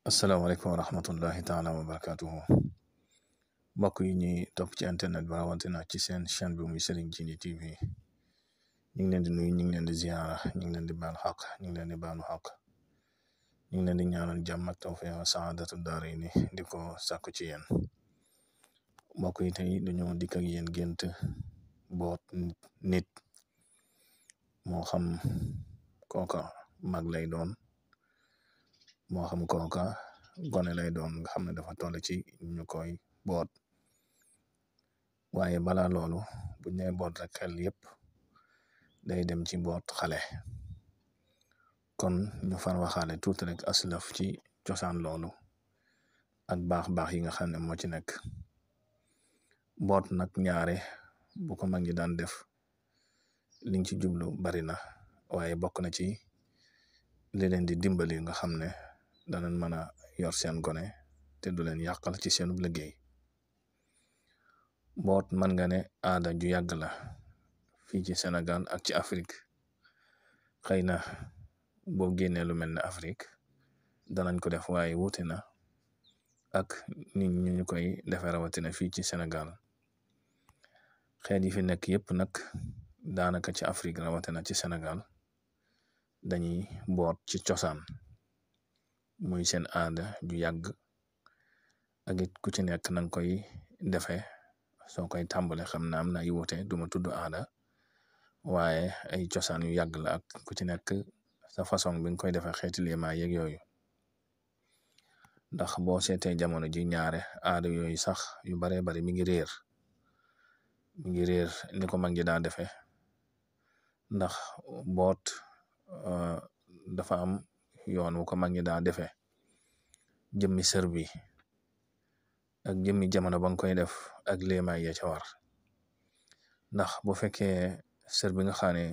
asalaamaaleykum wa rahmatullahi taala wa barakatuhu mbokk yi ñuy topp ci internet bi rawatina ci seen chaîne bi muy Serigne Djily TV ñu ngi leen di nuyu ñu ngi leen di ziyaara ñu ngi leen di baal xaq ñu ngi leen di baalu xaq ñu ngi leen di ñaanal jàmm ak tawfiq wa saadatu daarayni di ko sàkku ci yéen mbokk yi tey dañoo dikk ak yéen gént boot nit moo xam kooka mag lay doon moo xam kooka gone lay doon nga xam ne dafa toll ci ñu koy boot waaye balaa loolu buñ ne boot rek xel yépp day dem ci boot xale kon ñu far waxaale tuuti rek aslaf ci cosaan loolu ak baax-baax yi nga xam ne moo ci nekk boot nag ñaare bu ko mag ñi daan def liñ ci jublu bari na waaye bokk na ci li leen di dimbali nga xam ne danañ mën a yor seen gone te du leen yàqal ci seenub liggéey boot man nga ne aada ju yàgg la fii ci Sénégal ak ci Afrique xëy na boo génnee lu mel ne Afrique danañ ko def waaye wuute na ak nit ñu koy defee rawatina fii ci Sénégal xeet yi fi nekk yépp nag daanaka ci Afrique rawatina ci Sénégal dañuy boot ci cosaan muy seen aada ju yàgg ak it ku ci nekk nanga koy defee soo koy tàmbale xam na am na ay wuute duma tudd aada waaye ay cosaan yu yàgg la ak ku ci nekk sa façon bi nga koy defee xeeti liimaa yeeg yooyu ndax boo seetee jamono ji ñaare aada yooyu sax yu baree bari mi ngi réer ni ko mag ñi daa defee ndax boot dafa am yoon wu ko mag ñi daa defee jëmmi sër bi ak jëmmi jamono ba nga koy def ak léemaay ya ca war ndax bu fekkee sër bi nga xam ne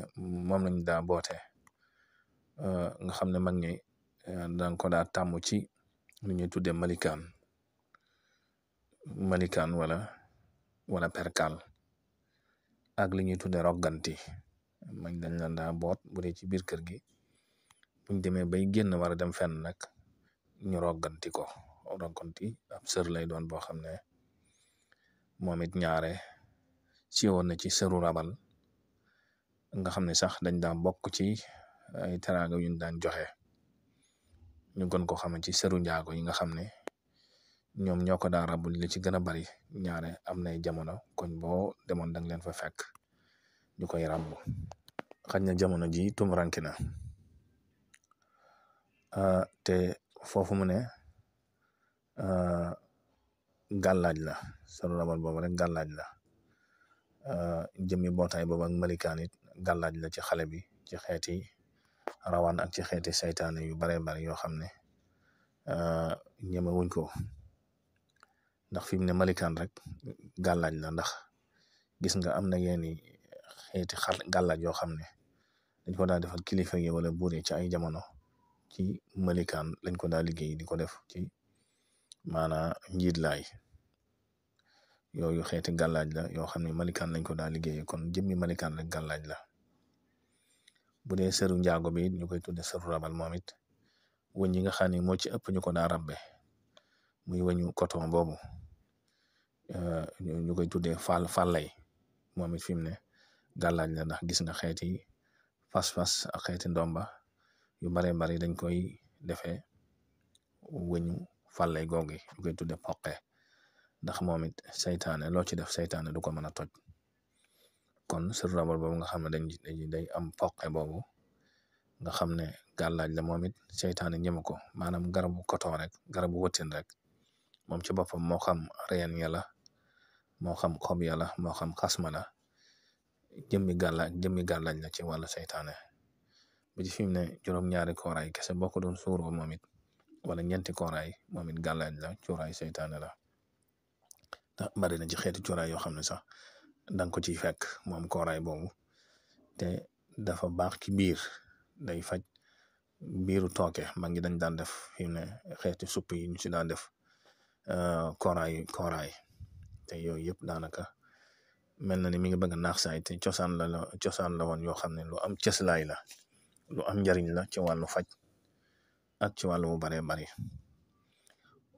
moom lañ daa boote nga xam ne mag ñi danga ko daa tàmm ci lu ñuy tuddee malikaan wala perkal ak li ñuy tuddee rogganti mag dañ la daa boot bu dee ci biir kër gi buñ demee bay génn war a dem fenn nag ñu rogganti ab sër lay doon boo xam ne moom it ñaare si woon na ci sëru rabal nga xam ne sax dañ daa bokk ci ay teraanga yuñ daan joxe ñu gën ko xam ci sëru njaago yi nga xam ne ñoom ñoo ko daa rabul li ci gën a bari ñaare am nay jamono koñ boo demoon dang leen fa fekk ñu koy rabbu xaj na jamono ji tumuranki na te foofu mu ne gàllaaj la sëru rabal boobu rek gàllaaj la jëmmi bootaay boobu ak malikaan it gàllaaj la ci xale bi ci xeeti rawaan ak ci xeeti saytaane yu bare bari yoo xam ne ñeme wuñ ko ndax fi mu ne malikaan rek gàllaaj la ndax gis nga am na yenn xeeti gàllaaj yoo xam ne dañ ko daa defal kilifa yi wala buur yi ci ay jamono ci malikaan lañ ko daa liggéey di ko def ci maanaa njiit laay yooyu xeeti gàllaaj la yoo xam ne malikaan lañ ko daa liggéey kon jëmmi malikaan rek gàllaaj la bu dee sëru njaago bi it ñu koy tudde sëru rabal moom it wëñ yi nga xam ne moo ci ëpp ñu ko daa rabbe muy wëñu coton boobu ñu koy tuddee fàllay moom it fi mu ne gàllaaj la ndax gis nga xeeti fas-fas ak xeeti ndomba yu baree bari dañ koy defee wëñu fàllay googu ñu koy tudde poqe ndax moom it saytaane loo ci def saytaane du ko mën a toj kon sëru rabal boobu nga xam ne day am poqe boobu nga xam ne gàllaaj la moom it saytaane ñëmu ko maanaam garabu coton rek garabu wëttin rek moom ci boppam moo xam reen ya la moo xam xob ya la moo xam xasma la jëmmi gàllaaj la ci wàllu saytaane bu ci fi mu ne juróom-ñaari kooraay kese boo ko doon suuroo moom it wala ñeenti kooraay moom it gàllaaj la cuuraay saytaane la bari na ci xeeti cuuraay yoo xam ne sax danga ko ciy fekk moom kooraay boobu te dafa baax ci biir day faj biiru tooke mag ngi dañ daan def fi mu ne xeeti supp yi ñu ci daan def kooraay te yooyu yëpp daanaka mel na ni mi ngi bëgg a naax saay te cosaan la woon yoo xam ne lu am cëslaay la lu am njariñ la ci wàllu faj ak ci wàllu bu baree bari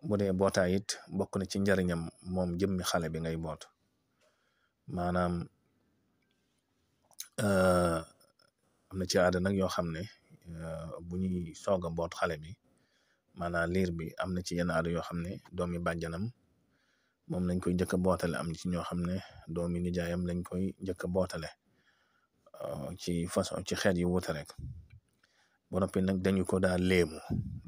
bu dee bootaay it bokk na ci njariñam moom jëmmi xale bi ngay boot maanaam am na ci aada nag yoo xam ne bu ñuy soog a boot xale bi maanaam liir bi am na ci yenn aada yoo xam ne doomi bàjjanam moom lañ koy njëkk a bootale am ci ñoo xam ne doomi nijaayam lañ koy njëkk a bootale ci façon ci xeet yu wuute rek ba noppi nag dañu ko daa léemu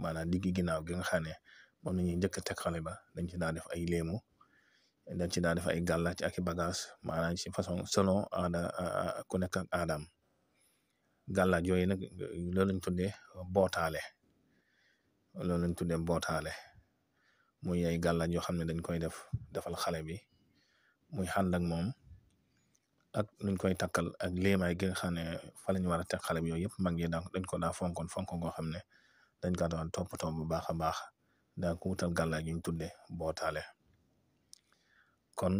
maanaam diggi ginnaaw gi nga xam ne moom la ñuy njëkk a teg xale ba dañ ci daa def ay léemu dañ ci daa def ay gàllaaj ak i bagage maanaam ci façon selon aada ku nekk ak aadaam gàllaaj yooyu nag loolu lañ tuddee bootaale muy ay gàllaaj yoo xam ne dañ koy defal xale bi muy xànd ak moom ak nuñ koy takkal ak léemaay gi nga xam ne fa lañ war a teg xale bi yooyu yëpp mag yi dañ ko daa fonkoon goo xam ne dañ ko daan toppatoo bu baax a baax daa ko wutal gàllaaj yuñ tuddee bootaale kon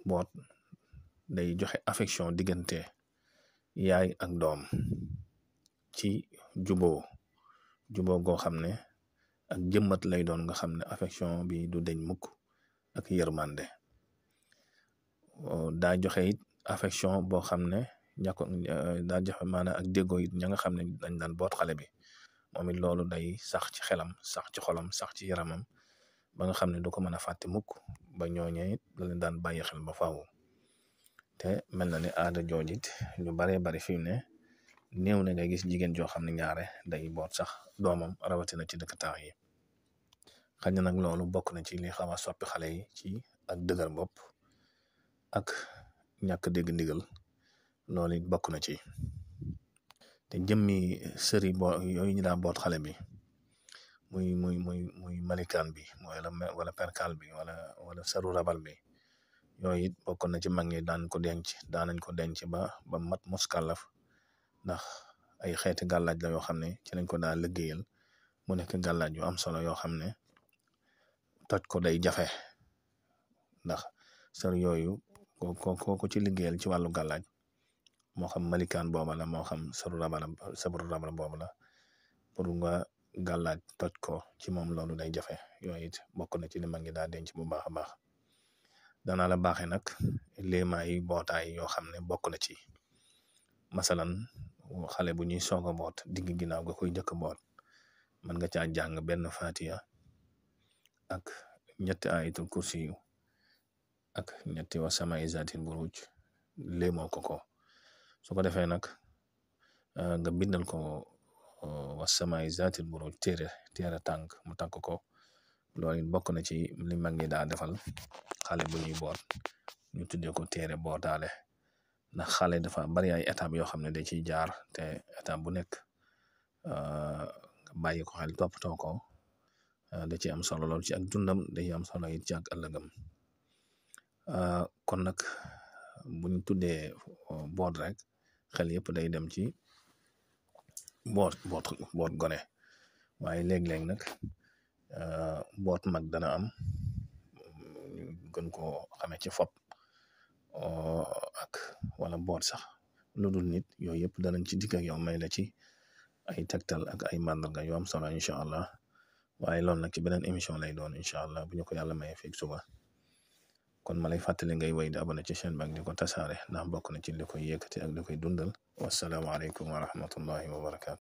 boot day joxe affection diggante yaay ak doom ci juboo goo xam ne ak jëmmat lay doon nga xam ne affection bi du deñ mukk ak yërmande daa joxe it affection boo xam ne daa joxe maanaam ak déggoo it ña nga xam ne dañ daan boot xale bi moom it loolu day sax ci xelam sax ci xolam sax ci yaramam ba nga xam ne du ko mën a fàtte mukk ba ñooñee it da leen daan bàyyi xel ba faaw te mel na ne aada joojit ñu baree bari fi mu ne néew na nga gis jigéen joo xam ne ñaare day boot sax doomam rawatina ci dëkk taax yi xëy na nag loolu bokk na ci li xaw a soppi xale yi ci ak dëgër bopp ak ñàkk dégg ndigal loolu it bokk na ci te jëmmi sëri yooyu ñu daa boot xale bi muy malikaan bi wala perkal bi wala sëru rabal bi yooyu it bokk na ci mag ñi daanañ ko denc ba mat muskàllaf ndax ay xeeti gàllaaj la yoo xam ne ci lañ ko daa liggéeyal mu nekk gàllaaj yu am solo yoo xam ne toj ko day jafe ndax sër yooyu ko ci liggéeyal ci wàllu gàllaaj moo xam malikaan booba la moo xam sëru rabal booba la pour nga gàllaaj toj ko ci moom loolu day jafe yooyu it bokk na ci li mag ngi daa denc bu baax a baax danaa la baaxe nag léemaay bootaay yoo xam ne bokk na ci masalan xale bu ñuy soog a boot digg ginnaaw nga koy njëkk boot mën nga caa jàng benn fatiya ak ñetti ayatul kursi yu ak ñetti wa samaa'i zaatil buruuj léemoo ko su ko defee nag nga bindal ko wa samaa'i zaatil buruuj téere tànk mu tànk ko loolu it bokk na ci li mag ñi daa defal xale bu ñuy boot ñu tuddee ko téere bootaale ndax xale dafa bari ay étape yoo xam ne da ciy jaar te étape bu nekk nga bàyyi ko xel toppatoo ko da ci am solo lool ci ak dundam da ci am solo it ci ak ëllëgam kon nag buñ tuddee boot rek xel yëpp day dem ci boot gone waaye léeg-léeg nag boot mag dana am gën koo xamee ci fop ak wala boot sax lu dul nit yooyu yëpp danañ ci dikk ak yow may la ci ay tegtal ak ay màndarga yu am solo incha allah waaye loolu nag ci beneen émission lay doon incha allah bu ñu ko yàlla maye fii suba kon ma lay fàttali ngay wéy di abonné ci chaîne bi ak di ko tasaare ndax bokk na ci li koy yëkkati ak li koy dundal wasalaamaaleykum wa rahmatullahi wa barakaatu.